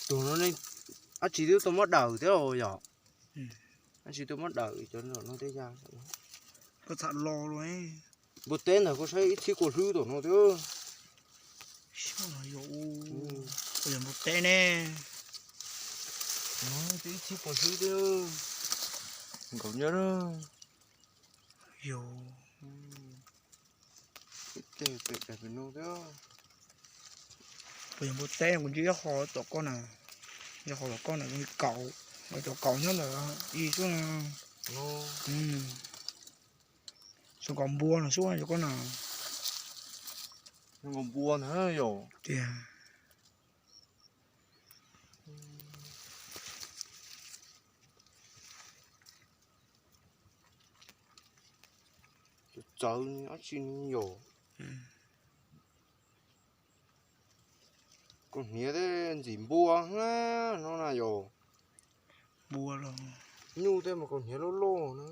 Tus no, dab tsi twb tau muab dawm thiab yom? Dab tsi tau muab dawm cov no tej yam. Koj txham lo los. Npua teb ntawd koj saib ib txhib kua hlwb tom no thiab. Yog npua teb ne. Ib txhib kua hlwb thiab. Nkaum nyob. Yog. Tej pem pem no thiab. Kuv yog npua teb kuv ntsib ib qho tom koj na, ib qho tom koj na, kaum, cov kaum nyob ntawm ib xwb no. Zoo nkaus npua no xwb cov koj na. Zoo nkaus npua ntag yom. Tiag. Txawv dab tsi yom? Kaus hniav tej ntxim npua no na yom? Npua los nyuj tej mas kaus hniav loj loj na.